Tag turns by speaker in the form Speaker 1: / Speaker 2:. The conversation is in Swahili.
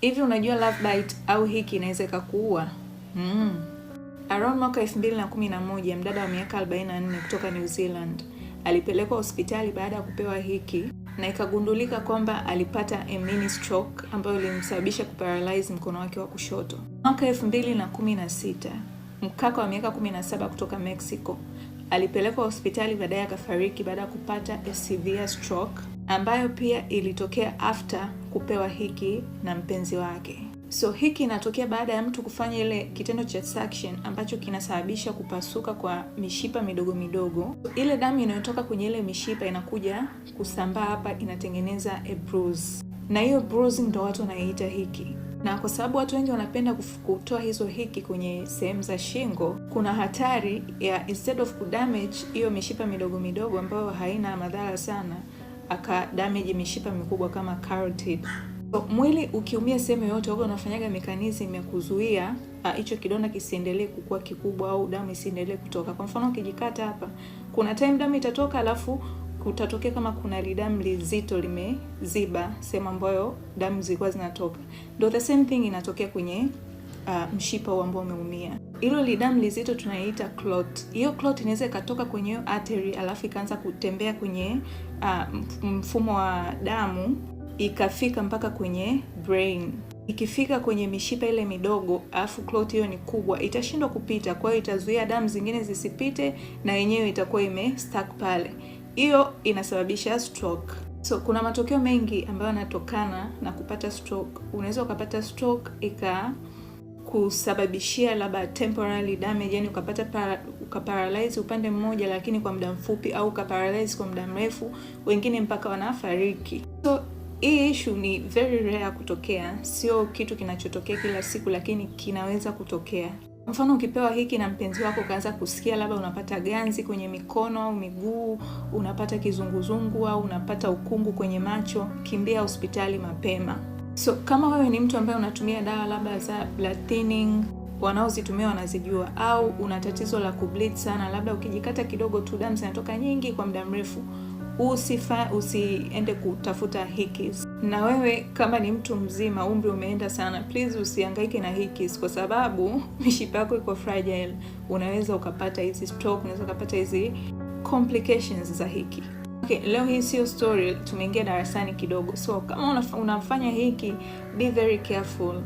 Speaker 1: Hivi unajua love bite au hickey inaweza ikakuua? Around mwaka 2011, mdada wa miaka 44 kutoka New Zealand alipelekwa hospitali baada ya kupewa hickey na ikagundulika kwamba alipata a mini stroke ambayo ilimsababisha kuparalyze mkono wake wa kushoto. Mwaka 2016, mkaka wa miaka 17 kutoka Mexico alipelekwa hospitali, baadaye akafariki baada ya kupata a severe stroke ambayo pia ilitokea after kupewa hickey na mpenzi wake. So hickey inatokea baada ya mtu kufanya ile kitendo cha suction ambacho kinasababisha kupasuka kwa mishipa midogo midogo. Ile damu inayotoka kwenye ile mishipa inakuja kusambaa hapa, inatengeneza a bruise, na hiyo bruising ndo watu wanaiita hickey. Na kwa sababu watu wengi wanapenda kutoa hizo hickey kwenye sehemu za shingo, kuna hatari ya instead of kudamage hiyo mishipa midogo midogo ambayo haina madhara sana, aka damage mishipa mikubwa kama carotid. So, mwili ukiumia sehemu yoyote huwa unafanyaga mechanism ya kuzuia hicho kidonda kisiendelee kukua kikubwa au damu isiendelee kutoka. Kwa mfano, ukijikata hapa, kuna time damu itatoka, alafu kutatokea kama kuna lidamu lizito limeziba sehemu ambayo damu zilikuwa zinatoka. Ndio the same thing inatokea kwenye mshipa huu ambao umeumia. Hilo lidamu lizito tunaiita clot. Hiyo clot inaweza ikatoka kwenye hiyo artery alafu ikaanza kutembea kwenye mfumo wa damu, ikafika mpaka kwenye brain. Ikifika kwenye mishipa ile midogo, alafu clot hiyo ni kubwa, itashindwa kupita, kwa hiyo itazuia damu zingine zisipite na yenyewe itakuwa ime stuck pale. Hiyo inasababisha stroke. So kuna matokeo mengi ambayo yanatokana na kupata stroke. Unaweza ukapata stroke ika kusababishia labda temporary damage, yani ukaparalyze upande mmoja, lakini kwa muda mfupi, au ukaparalyze kwa muda mrefu, wengine mpaka wanafariki. So hii issue ni very rare kutokea, sio kitu kinachotokea kila siku, lakini kinaweza kutokea. Mfano, ukipewa hickey na mpenzi wako, ukaanza kusikia labda unapata ganzi kwenye mikono au miguu, unapata kizunguzungu au unapata ukungu kwenye macho, kimbia hospitali mapema. So kama wewe ni mtu ambaye unatumia dawa labda za blood thinning, wanaozitumia wanazijua, au una tatizo la kubleed sana, labda ukijikata kidogo tu damu zinatoka nyingi kwa muda mrefu, usiende kutafuta hickeys. Na wewe kama ni mtu mzima, umri umeenda sana, please usihangaike na hickeys kwa sababu mishipa yako iko fragile, unaweza ukapata hizi stroke, unaweza ukapata hizi complications za hickey. Okay, leo hii sio story, tumeingia darasani kidogo. So kama unafanya hickey, be very careful.